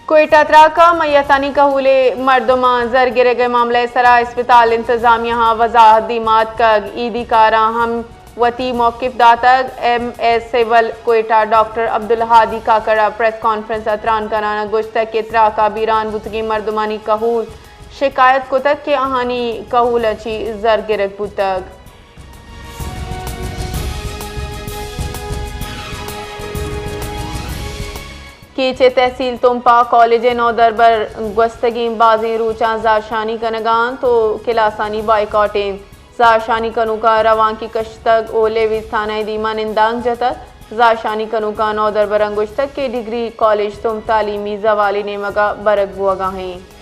کوئٹہ تراک ءَ میتانی کہول ءِ مردماں زر گرگ ءِ معاملہ ءِ سرا اسپتال انتظامیہ ءَ وضاحت دیما اتکگ۔ عیدی کاراں ہم وتی موقف داتگ۔ ایم اے سول کوئٹہ ڈاکٹر عبدالہادی کاکڑ ءَ پریس کانفرنس ءَ تران کنان ءَ گوشتگ کہ تراک ءَ بیران بوتگیں مردمانی کہول شکایت کتگ کہ آہانی کہولاں چی زر گرگ بوتگ۔ کیچ ءِ تحصیل تمپ ءَ کالج ءِ نودربر گوستگیں بازیں روچاں زہرشانی کنگ ءَ انت ءُ کلاسانی بائیکاٹ انت۔ زہرشانی کنوکاں روانکے کشتگ ءُ لیویز تھانہ ءِ دیما نندانک جتگ۔ زہرشانی کنوکاں نودربراں گوشتگ کہ ڈگری کالج تمپ تعلیمی زوال ءِ نیمگ ءَ برگ بوگ ءَ انت۔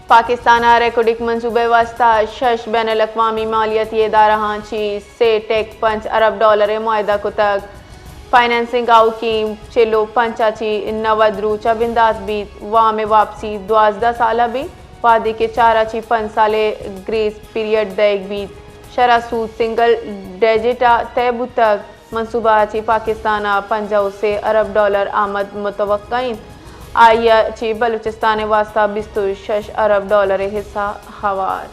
پاکستان ءَ ریکوڈک منصوبہ ءِ واستہ شش بین الاقوامی مالیاتی ادارہاں چی سے ٹیک پنچ ارب ڈالر ءِ معاہدہ کتگ۔ فنانسنگ آؤکیں چل ءُ پنچ ءَ چی نود روچ ءَ بندات بیت، وام ءِ واپسی دوازدہ سال ءَ بیت، وہدے کہ چار ءَ چی پنچ سال ءِ گریس پیریڈ دئیگ بیت۔ شرح سود سنگل ڈیجٹ ءَ طے بوتگ۔ منصوبہ ءَ چہ پاکستان ءَ پنجاہ ءُ سے ارب ڈالر آمد متوقع انت، آئی ءَ چہ بلوچستان ءِ واستہ بیست ءُ شش ارب ڈالر ءِ حصہ ہوار۔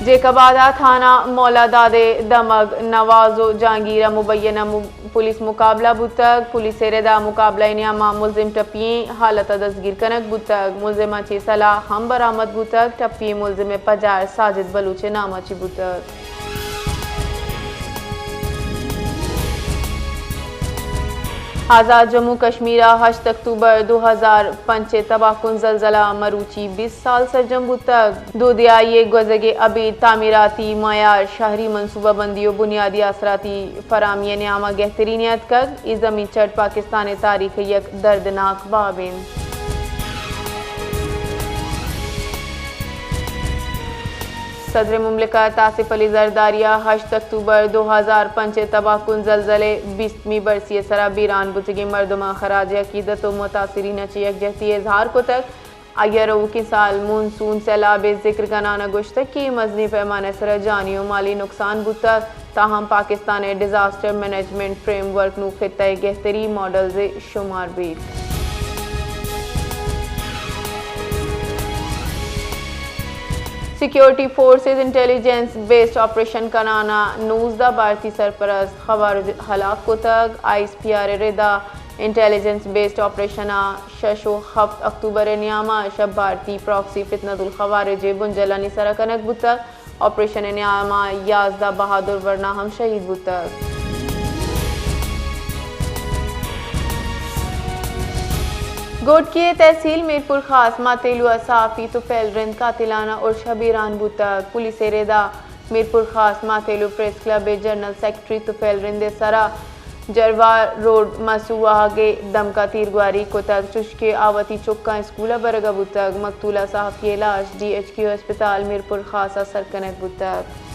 جیکب آباد ءَ تھانہ مولا داد ءِ دمگ نواز ءُ جہانگیر ءَ مبینہ م-، پولیس مقابلہ بوتگ۔ پولیس ءِ ردا مقابلہ ءِ نیاما ملزم ٹپی ئیں حالت ءَ دزگیر کنگ بوتگ۔ ملزم ءَ چہ سلاہ ہم برآمد بوتگ۔ ٹپی ئیں ملزم ءِ پجار ساجد بلوچ ءِ نام ءَ چہ بوتگ۔ آزاد جموں کشمیر ءَ ہشت اکتوبر دو ہزار پنچ ءِ تباہ کن زلزلہ ءَ مروچی بیست سال سرجم بوتگ۔ دو دہائی ءِ گوزگ ءَ ابید تعمیراتی معیار، شہری منصوبہ بندی ءُ بنیادی آسراتی فراہمی ءِ نیام ءَ گہتری نیاتکگ۔ اے زمین چٹ پاکستان ءِ تاریخ ءِ یک دردناک باب انت۔ صدر مملکت آصف علی زرداری ءَ ہشت اکتوبر دو ہزار پنچ ءِ تباہ کن زلزلہ ءِ بیستمی برسی ءِ سرا بیران بوتگیں مردماں خراج عقیدت ءُ متاثرین ءَ چہ یکجہتی ءِ اظہار کتگ۔ آئی ءَ روکیں سال مون سون سیلاب ءِ ذکر کنان ءَ گوشتگ کہ مزنیں پیمانہ ءِ سرا جانی ءُ مالی نقصان بوتگ، تاہم پاکستان ءِ ڈیزاسٹر مینجمنٹ فریم ورک نوں خطہ ءِ گہتریں ماڈلز ءِ شمار بیت۔ Security forces intelligence based operation کنان ءَ نوزدہ بھارتی سرپرست خوارج ہلاک کتگ۔ آئی ایس پی آر ءِ ردا انٹیلیجنس بیسڈ آپریشن ءَ شش ءُ ہفت اکتوبر ءِ نیام ءَ شہ بھارتی پراکسی فتنۃ الخوارج ءِ بنجلانی سرا کنگ بوتگ۔ آپریشن ءِ نیام ءَ یازدہ بہادر ورنا ہم شہید بوتگ۔ گوٹکی ءِ تحصیل میرپور خاص ماتیلو ءَ صحافی طفیل رند قاتلانہ ارش ءَ بیران بوتگ۔ پولیس ءِ ردا میرپور خاص ماتیلو پریس کلب ءِ جنرل سیکرٹری طفیل رند ءِ سرا جروار روڈ مسو واہگ ءِ دمک ءَ تیرگواری کتگ، چوشکہ آ وتی چکاں اسکول ءَ برگ ءَ بوتگ۔ مقتولہ صحافی ءِ لاش ڈی ایچ کیو اسپتال میرپور خاص ءَ سر کنگ بوتگ۔